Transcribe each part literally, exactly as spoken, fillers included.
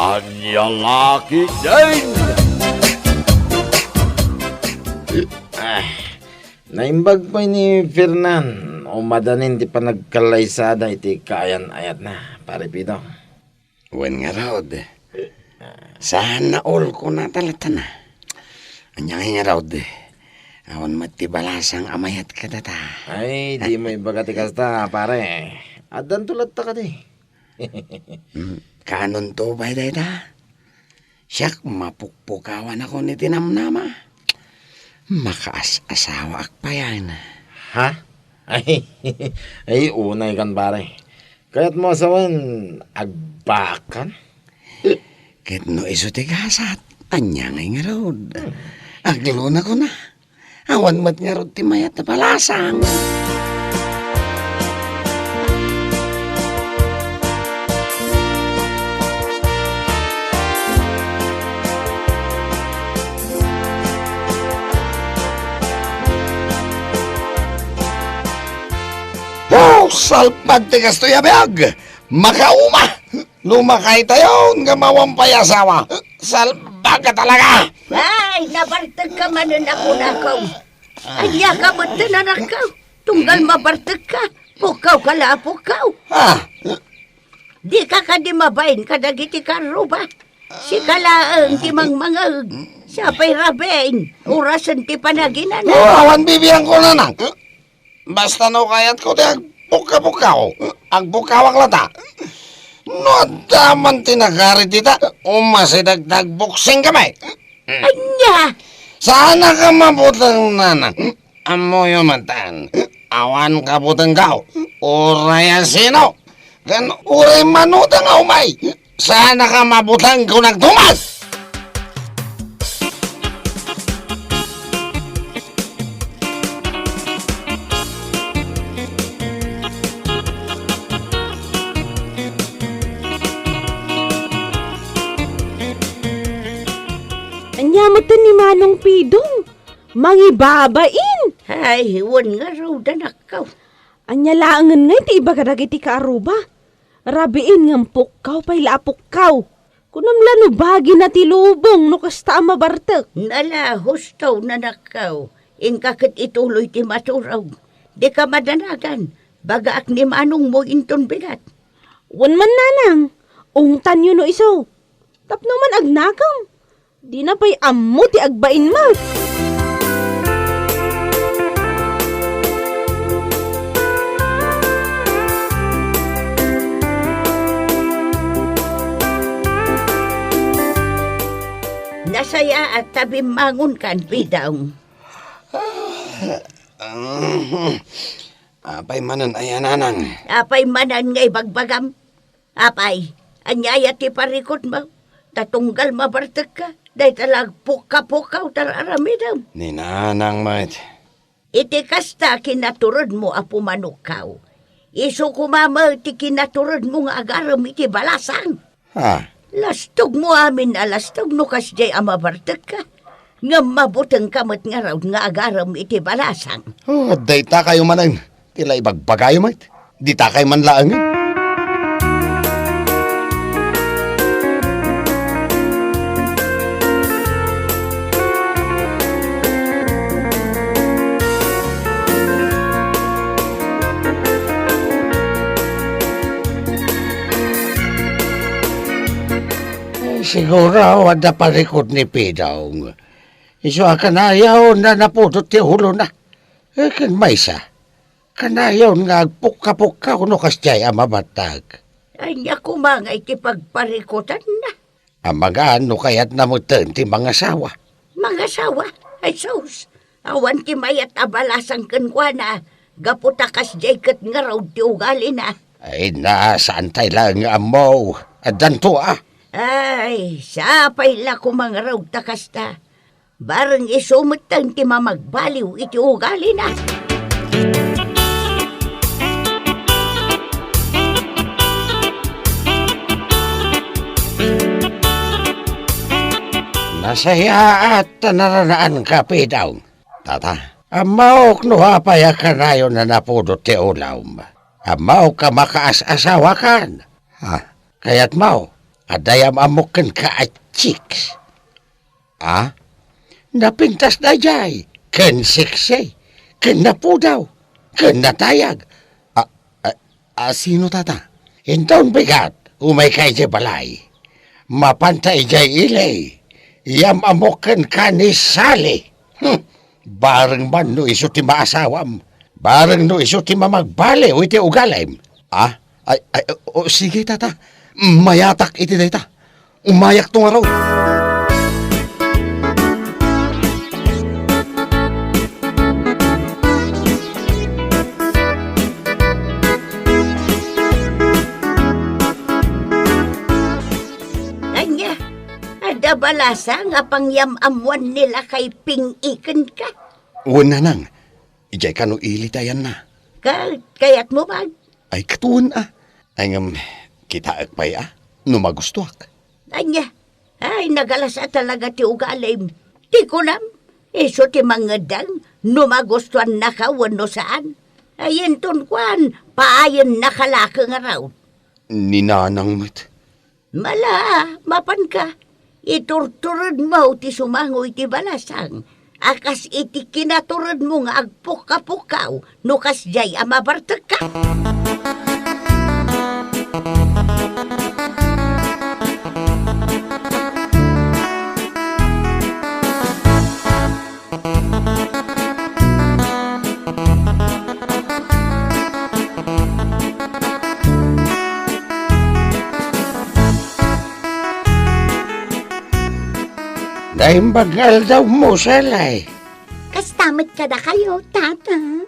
Ania la ketdin? Ah, naimbag pay ni Fernan o madanin ti panagkallaysada iti kaayan-ayatna, Pare Pidong. Wen ngarud, saan nga ulkona ta lattan. Ania ngay ngarud? Awan met ti balasang a mayat kadata. Ay, dimo ibaga ti kasta, pare. Addanto latta kadi. Hmm, kaanonto pay dayta? Siak, mapukpukawanakon iti namnama. Makaas-asawaak payen. Ha? Ay, ay, unay kan, pare. Kayatmo a sawen, agbaakkan? Ket no isu ti gasat, ania ngay ngarud? Aglunakona. Awan met ngarud ti mayat a balasang. Oh, salpag ti kastoy a biag! Makauma! Lumakaytayon nga mawan pay asawa. Salbag ka talaga! Ay, nabartekka manen a kunakon. Ania ka met, anakko? Tunggal mabartekka, pukkawka la a pukkaw. Ah. Dika kadi mabain kadagiti karruba. Sika laeng ti mangmangeg. Sapay rabiin, orasen ti panaginana. Oh, awan bibiangko, nanang. Basta no kayatko ti agpukkapukkaw, agpukkawak latta. No adda man ti nakarit ita, umasideg ta agboksing kami. Ania? Saanka mabuteng, nanang. Ammoyo metten, awan kabutengko. Uray a sino. Ken uray mano ta nga umay. Saanka mabuteng, kunak, Tomas! Ania metten ni Manong Pidong? Mangibabain! Ay, wen ngarud, anakko. Ania laengen ngay ti ibaga dagiti kaarruba? Rabiin ngem pukkaw pay la a pukkaw. Kunam la no bagina ti lubong no kasta a mabartek. Nala, husto, nanakko. Inka ket ituloy ti maturog. Dika madanagan. Bagaak ni manongmo inton bigat. Wen man, nanang, ungtanyo no isu. Tapno man agnakem. Dina pay ammo ti agbainmo. Nasayaat ta bimmangonkan, Pidong. Apay manen aya, nanang? Apay manen nga ibagbagam? Apay, ania aya ti parikutmo? Ta tunggal mabartekka, dayta la agpukka-pukkaw ti ar-aramidem. Ni nanang met. Iti kasta kinaturedmo a pumanukkaw, isu koma met ti kinaturedmo nga agarem iti balasang. Ha? Lastogmo amin a lastog no kasdiay a mabartekka. Ngem mabutengka met ngarud nga agarem iti balasang. Oh, dayta kayo manen. Ti la ibagbagayo met. Dita kay man laengen. Eh, siguro, adda parikut ni Pidong. Isu a kanayon a napudot ti ulona. Eh, ken maysa, kanayon nga agpukka-pukka no kasdiay a mabattag. Ania koma nga iti pagparikutanna? Amangan no kayatna metten ti mangasawa. Mangasawa? Ay sus, awan ti mayat a balasang kenkuana, gapu ta kasdiay ket ngarud ti ugalina. Ay na, saan tay laeng nga ammo? Addanto a. Ay, sapay la koma ngarud ta kasta. Bareng isu metten ti mamagbaliw iti ugalina. Nasayaat ta naranaanka, Pidong. Tata, ammok no apay a kanayon a napudot ti ulom. Ammok a makaas-asawakan. Ha? Kayatmo, Adda yam-ammok kenka a chicks. A? Napintas daydiay, ken seksi, ken napudaw, ken natayag. A, a, a, sino, tata? Inton bigat, umayka idiay balay. Mapanta idiay ili, yam-ammok kenka ni Sally. Hmm. Bareng man no isu ti maasawam. Bareng no isu ti mamagbaliw iti ugalim. A? Ay, ay, o, sige, tata. Mayatak iti dayta. Umayakto ngarud. Ania, adda balasang a pangyam-ammoan ni lakay Ping-i kenka? Wen, nanang. Idiay kano ili ti ayanna? Ka-, kayatmo, bag? Ay, katon a. Ay, ngem, kitaek pay a, no magustuak. Ania? Ay, nagalas a talaga ti ugalim. Ti kunam, isu ti mangeddeng no magustuannaka wenno saan. Ay, inton kuan, paayennaka la ket ngarud. Ni nanang met. Mala, mapanka. Iturturedmo ti sumango iti balasang a kas iti kinaturedmo nga agpukkapukaw no kasdiay a mabartekka. Naimbag nga aldawmo, Sally. Kasta met kadakayo, Tata.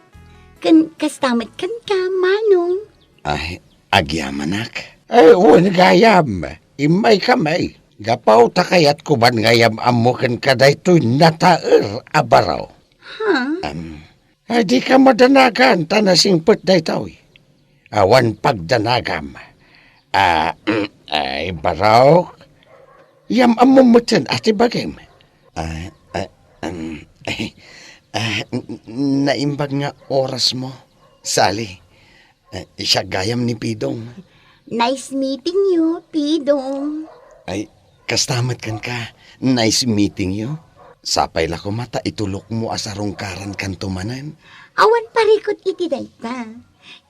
Ken kasta met kenka, Manong. Ay, agyamanak. Ay, wen gayam. Immaykami. Gapu ta kayatko man nga yam-ammo kenka daytoy nataer a baro. Ha? Am, ay, dika madanagan ta nasingpet daytoy. Awan pagdanagam. A, ay, barok. Yam-ammom metten a ti bagim. A, a, am, a, n-, n-, naimbag nga orasmo, Sally. A, siak gayam ni Pidong. Nice meeting you, Pidong. Ay, kasta met kenka. Nice meeting you. Sapay la koma ta itulokmo a sarungkarankanto manen. Awan parikut iti dayta.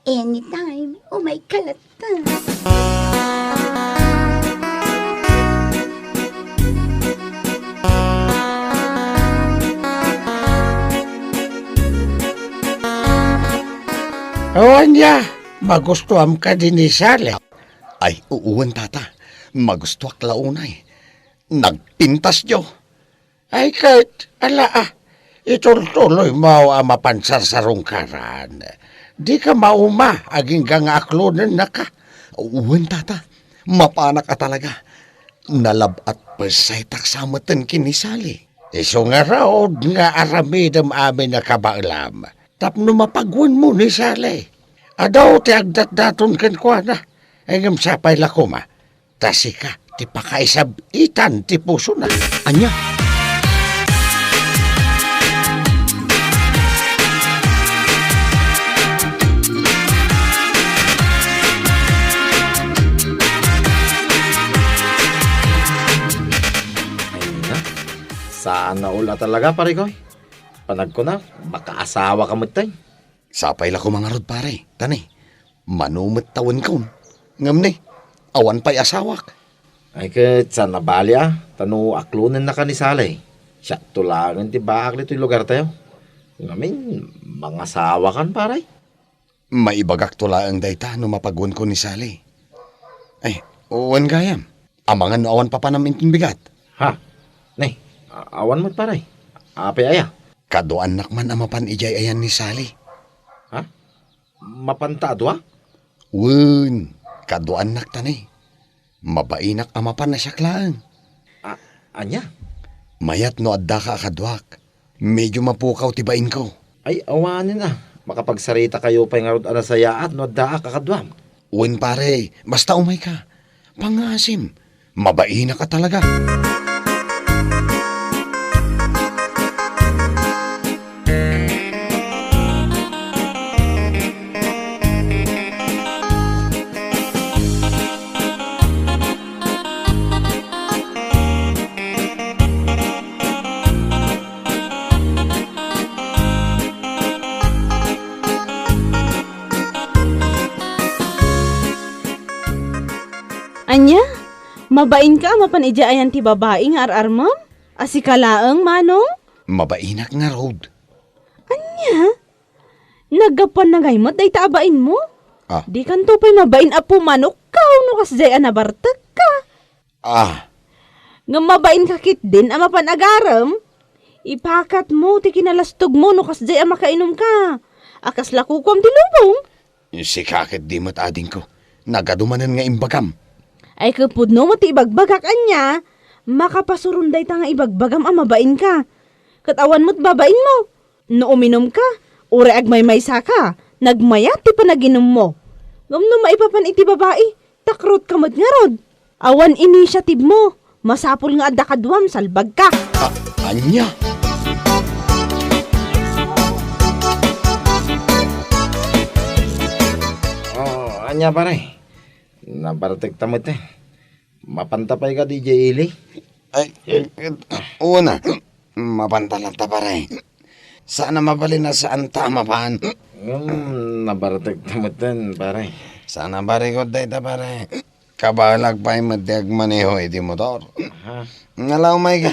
Anytime, umayka latta. O ania, magustuam kadi ni Sally? Ay, wen, Tata. Magustuak la unay. Nagpintasyo. Ay ket, ala a, itultuloymo a mapan sarsarungkaran. Dika mauma agingga nga aklonennaka. Wen, Tata, mapanak a talaga. Nalab-at pay sa metten ken ni Sally. Isu ngarud nga aramidem amin a kabaelam tapno mapagwenmo ni Sally. Adu ti agdatdaton kenkuana, ngem sapay la koma ta sika ti pakaisab-itan ti pusona. Ania? Ay na, saan a ul-a talaga, pare ko. Panagkuna, makaasawaka metten. Sapay la koma ngarud, pare. Ta ne, mano met ta wen kon. Ngem ne, awan pay asawak. Ay ket, saan a bali a, ta no aklonennaka ni Sally, siakto laengen ti baak ditoy lugartayo. Ngamin, mangasawakan, pare. Maibagakto laeng dayta no mapagwenko ni Sally. Ay, wen gayam. Amangan no awan papanam inton bigat. Ha? Ne, a-, awan met, pare. Apay aya? Kaduaannak man a mapan idiay ayan ni Sally. Ha? Mapanta a dua? Wen, kaduaannak ta ne. Mabainak a mapan a siak laeng. A-, ania? Mayat no addaka a kaduak. Medio mapukaw ti bainko. Ay, awanen a. Makapagsaritakayo pay ngarud a nasayaat no addaak a kaduam. Wen, pare, basta umayka. Pangasim. Mabainak a talaga. Ania? Mabainka a mapan idiay ayan ti babai nga ar-armem? A sika laeng, Manong? Mabainak ngarud. Ania? Naggapuanna ngay met dayta a bainmo? Ah. Dikanto pay mabain a pumanokka no kasdiay a nabartekka. Ah. Ngem mabainka ketdin a mapan agarem? Ipakatmo ti kinalastogmo no kasdiay a makainumka. A kasla kukuam ti lubong? Sika ketdi met, adingko. Nagadu manen nga imbagam. Ay, ket pudno met ti ibagbagak, ania? Makapasuron dayta nga ibagbagam a mabainka. Ket awan met babainmo. No uminumka, uray agmaymaysaka, nagmayat ti panaginummo. Ngem no maipapan iti babai, takrotka met ngarud. Awan initiative mo. Masapul nga adda kaduam, salbagka. A-, ania? Oh, ania, pare? Nabartekta met, eh. Mapanta pay kadi idiay ili? Ay, una, mapanta latta, pare. Saan a mabalin a saanta a mapan. Ngem, nabartekta metten, pare. Saan a barikod dayta, pare. Kabaelak pay met ti agmaneho iti motor. Aha. Ngala, umayka.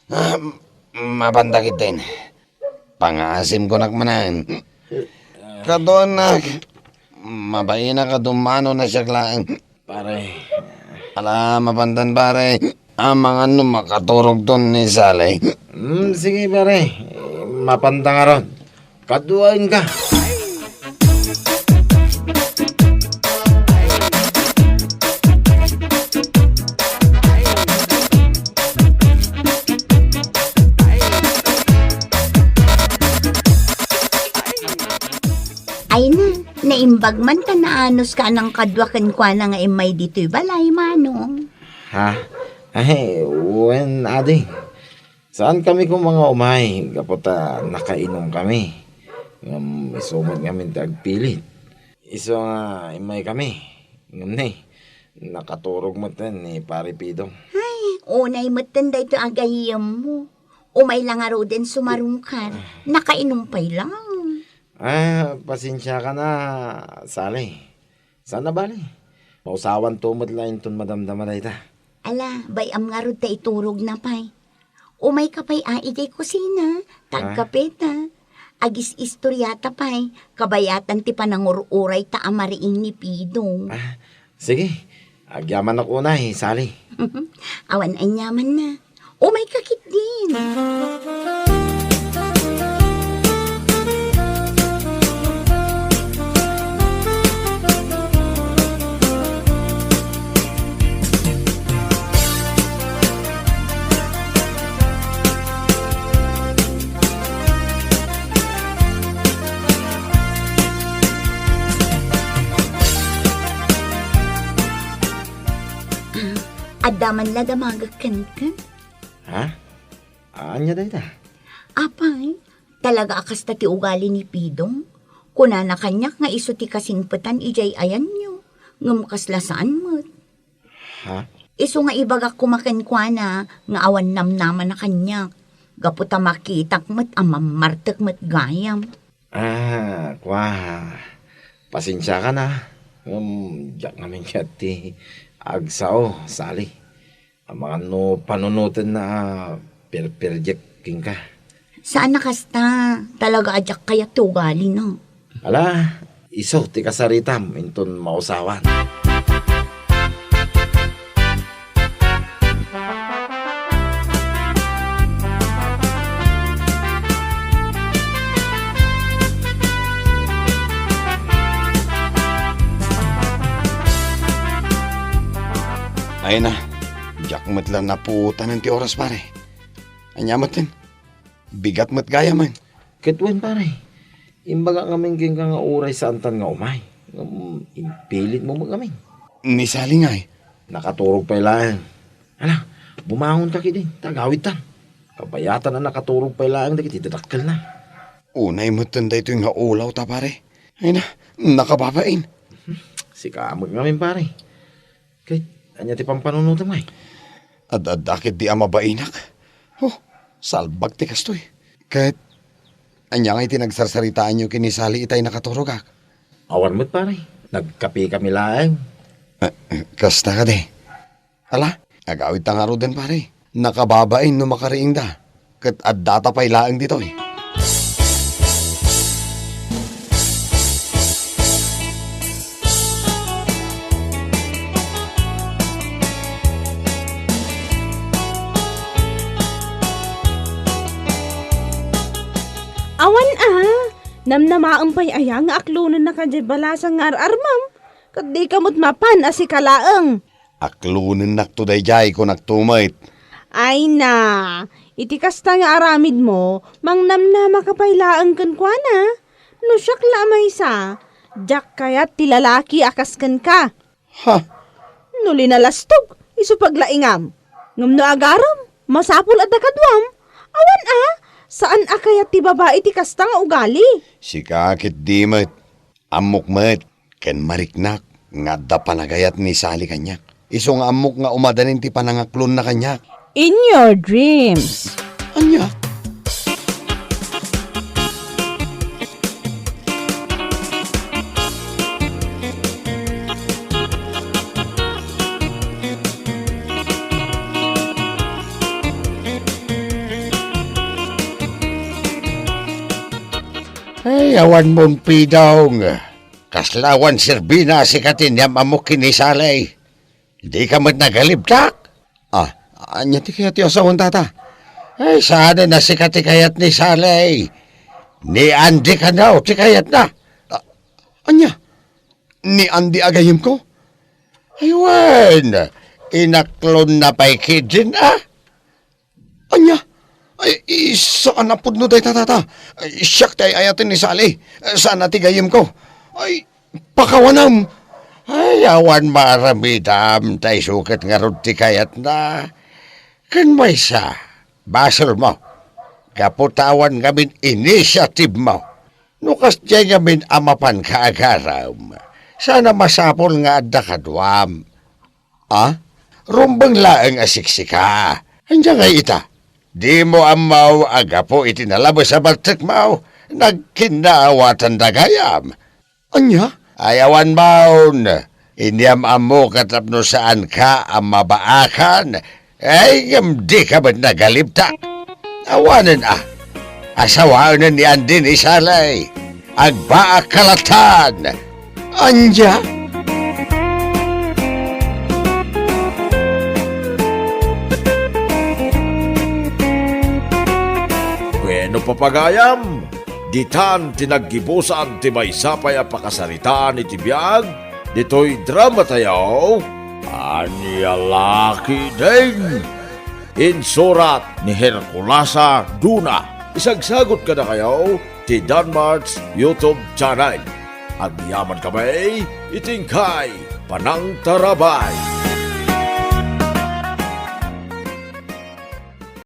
Ah, mapanta ketdin. Pangaasim kunak manen. Kaduanak, mabainak a dumano na siak laeng. Pare. Ala, mapantan, pare. Amangan no makaturogton ni Sally. Hmm, sige, pare. Mapanta ngarud. Kaduaenka. Ay na, naimbag man ta naanuska a nangkadua kenkuana nga immay ditoy balay, Manong. Ha? Ay, wen, adi. Saankami koma nga umay gapu ta nakainumkami. Ngem isu met ngamin ti agpilit. Isu nga immaykami. Ngem ne, nakaturog metten ni Pare Pidong. Ay, unay metten daytoy a gayyemmo. Umay la ngaruden sumarungkar. Nakainum pay lang. Ah, pasensiakan a, Sally. Saan a bale. Mausawanto met laeng inton madamdama dayta. Ala, bay-am ngarud ta iturogna pay. Umayka pay a idiay kusina, ta Ah. agkapeta. Agis-istoriata pay, kabayatan ti panangur-urayta a mariing ni Pidong. Ah, sige, agyamanak unay, Sally. Awan aniamanna. Umayka ketdin. Adda man la damagek kenka? Ha? Ania dayta? Apay, talaga a kasta ti ugali ni Pidong? Kunana kaniak nga isu ti kasingpetan idiay ayanyo, ngem kasla saan met. Ha? Isu nga ibagak koma kenkuana nga awan namnamana kaniak, gapu ta makitak met a mammartek met gayam. Ah, kua, pasensiakan a. Ngem, diak ngamin kayat ti agsao, Sally. Amangan no panunotenna a perperdiek kenka. Saan a kasta, talaga a diak kayat ti ugalina. Ala, isu ti kasaritam inton mausawan. Ay na, diak met la napuotanen ti oras, pare. Ania metten? Bigat met gayamen. Ket wen, pare. Imbagak ngamin kenka nga uray saantan nga umay. Ngem impilitmo met ngamin. Ni Sally ngay? Nakaturog pay laeng. Ala, bumangonka ketdin, ta agawidtan. Kabayatan a nakaturog pay laeng dagiti dadakkelna. Unay metten daytoy nga ulawta, pare. Ay na, nakababain. Sika met ngamin, pare. Ket ania ti pampanunotem ngay? Ad-adda ketdi a mabainak. Oh, salbag ti kastoy. Ket ania ngay ti nagsarsaritaanyo ken ni Sally itay nakaturogak? Awan met, pare. Nagkapekami laeng. Kasta kadi. Ala, agawidta ngaruden, pare. Nakababain no makariingda. Ket addata pay laeng ditoy. Awan a, namnamaem pay aya nga aklonennaka diay balasang nga ar-armem, ket dika met mapan a sika laeng. Aklonennakto daydiay, kunakto met. Ay na, iti kasta nga aramidmo, mangnamnamaka pay laeng kenkuana. No siak la a maysa, diak kayat ti lalaki a kas kenka. Ha? No linalastog, isu paglaingam. Ngem no agarem, masapul a dakaduam. Awan a, saan a kayat ti babai ti kasta nga ugali. Sika ket di met. Ammok met, ken mariknak nga adda panagayat ni Sally kaniak. Isu nga ammok nga umadanin ti panangaklonna kaniak. In your dreams. Ania? Ay, awan mon pidong. Kasla awan serbina a sika ti niam-ammok ken ni Sally. Dika met nagalibtak? Ah, ania ti kayat ti asawan, tata? Ay, saanen a sika ti kayat ni Sally. Ni Andy kano ti kayatna. Ah, ania? Ni Andy a gayyemko? Ay, wen, inaklonna pay ketdin, a? Ania? Ay, i-, saan a pudno dayta, tata. Ay, siak ti ay-ayaten ni Sally. Saan a ti gayyemko. Ay, pakawanam. Ay, awan maaramidam, ta isu ket ngarud ti kayatna. Ken maysa, basolmo. Gapu ta awan ngamin initiative mo. No kasdiay ngamin a mapanka agarem, saan a masapul nga adda kaduam. A? Rumbeng laeng a siksika. Ania ngay ita? Dimo ammo a gapu iti nalabes a baltekmo, nagkinnaawatanda gayam. Ania? Ay, awan maon. Inyam-ammok a tapno saanka a mabaakan. Ay, ngem dika met nagalibtak. Awanen a. Asawaenen ni Andy ni Sally. Agbaakka lattan. Ania? Wenno, papagayam, ditan ti naggibusan ti maysa pay a pakasaritaan iti biag ditoy dramatayo, Ania La Ketdin. Insurat ni Herculasa Duna. Isagsagut kadakayo ti Danmart's YouTube channel. Agyamankami iti inkay panangtarabay.